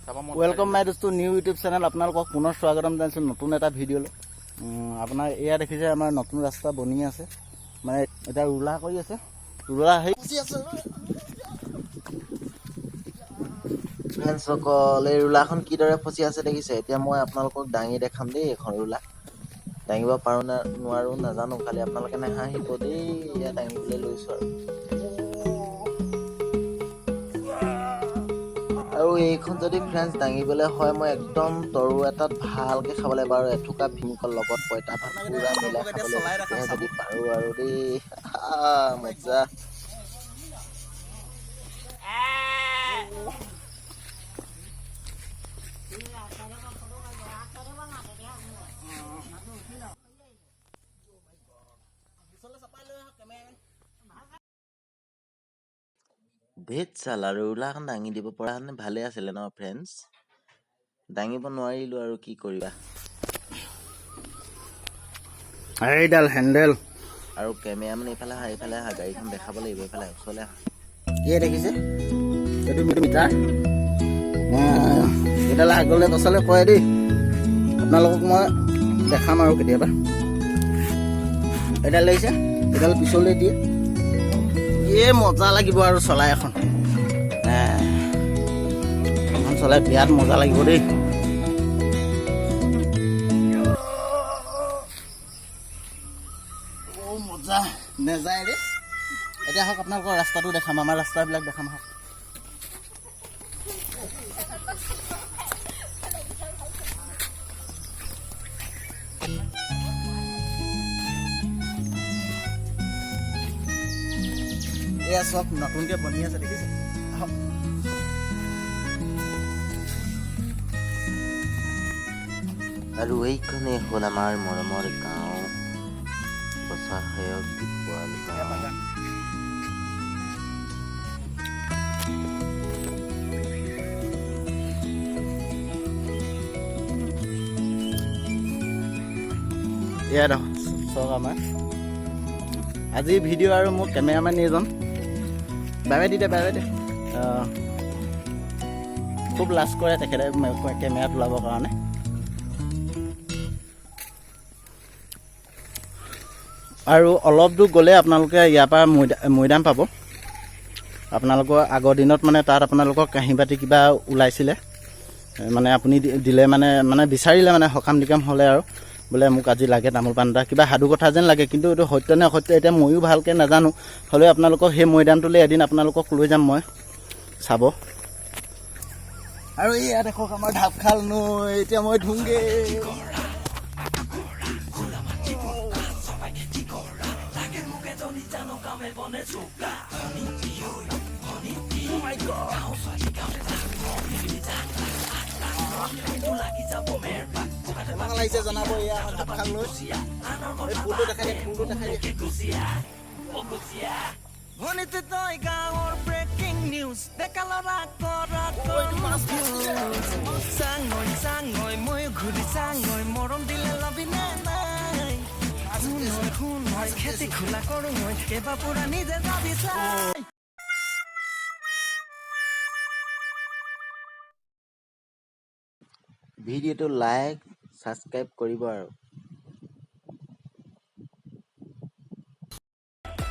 Welcome মাই দোস্ত new YouTube channel, আপোনালোকক পুনৰ স্বাগতম জনাইছোঁ নতুন এটা ভিডিঅ'লৈ। আপোনাৰ এয়া দেখিছে আমাৰ নতুন ৰাস্তা বনি আছে, মানে এতিয়া ৰোলা কৰি আছে, ৰোলা সেই ফ্ৰেণ্ডসকল, এই ৰোলাখন কিদৰে ফচি আছে দেখিছে। এতিয়া মই আপোনালোকক দাঙি দেখাম দেই। এইখন ৰোলা দাঙিব পাৰোঁ নে নোৱাৰোঁ নাজানো, খালি আপোনালোকে নাহাঁহিব দেই। এয়া দাঙিবলৈ লৈছোঁ আৰু এইখন যদি ফ্ৰেণ্ডছ দাঙিবলৈ হয়, মই একদম তৰু এটাত ভালকৈ খাব লাগিব আৰু এথোকা ভীমকল লগত পঁইতা ভাত পুৰা মিলাই খাব লাগিব, তেতিয়াহে যদি পাৰোঁ আৰু দেই। মজা। ভেদ চাল আৰু ৰোলাখন দাঙি দিব পৰা হ'লে ভালেই আছিলে ন ফ্ৰেণ্ডছ, দাঙিব নোৱাৰিলোঁ আৰু কি কৰিবা। এইডাল হেণ্ডেল আৰু কেমেৰামেন এইফালে আহা, এইফালে আহা, গাড়ীখন দেখাব লাগিব, এইফালে ওচৰলৈ আহা। এই দেখিছে এইটো মিটাৰ, এইডাল আগলৈ পাছলৈ কয় দেই। আপোনালোকক মই দেখাম আৰু কেতিয়াবা। এইডাল লাগিছে, এইডাল পিছলৈ দিয়ে, এই মজা লাগিব আৰু চলাই এখন। এখন চলাই বিৰাট মজা লাগিব দেই। অ' মজা নেযায় দেই। এতিয়া আহক আপোনালোকৰ ৰাস্তাটো দেখাম, আমাৰ ৰাস্তাবিলাক দেখাম আহক। এয়া চব নতুনকৈ বনি আছে দেখিছে। আহক। আৰু এইখনেই হ'ল আমাৰ মৰমৰ গাঁও বচাহায়ক দীপোৱাল গাঁও। এয়া চাওক আমাৰ আজিৰ ভিডিঅ' আৰু মোৰ কেমেৰামেন এইজন। Bye by the De, bye bye দে। খুব লাজ কৰে তেখেতে কেমেৰাত ওলাবৰ কাৰণে। আৰু অলপ দূৰ গ'লে আপোনালোকে ইয়াৰ পৰা মৈদাম পাব। আপোনালোকৰ আগৰ দিনত মানে তাত আপোনালোকৰ কাঁহী বাতি কিবা ওলাইছিলে, মানে আপুনি দিলে মানে, মানে বিচাৰিলে মানে সকাম নিকাম হ'লে আৰু বোলে মোক আজি লাগে তামোল পাণ এটা, কিবা সাধু কথা যেন লাগে, কিন্তু এইটো সত্য নে অসত্য এতিয়া ময়ো ভালকৈ নাজানো। হ'লেও আপোনালোকক সেই মৈদামটোলৈ এদিন আপোনালোকক লৈ যাম মই চাব। আৰু এইয়া দেখক আমাৰ ঢাপখাল নৈ, এতিয়া মই ধুমগৈ। কেনেকুৱা লাগিছে জনাব। এয়া আমাৰ ঢাপখাল নৈ, এই ফুলটো দেখাই দিয়ে, ফুলটো দেখাই দিয়ে। ভনীতি তই গাঁৱৰ ব্ৰেকিং নিউজ, ডেকা ল'ৰা কৰা চাঙৈ চাঙৈ ময়ো ঘূৰি চাঙৈ, মৰম দিলে লবি নে নাই? শুন শুন খেতি খোলা কৰোঁ মই, কেইবা পুৰা নিজে যাবি চাই। ভিডিঅ'টো লাইক ছাবস্ক্ৰাইব কৰিব আৰু।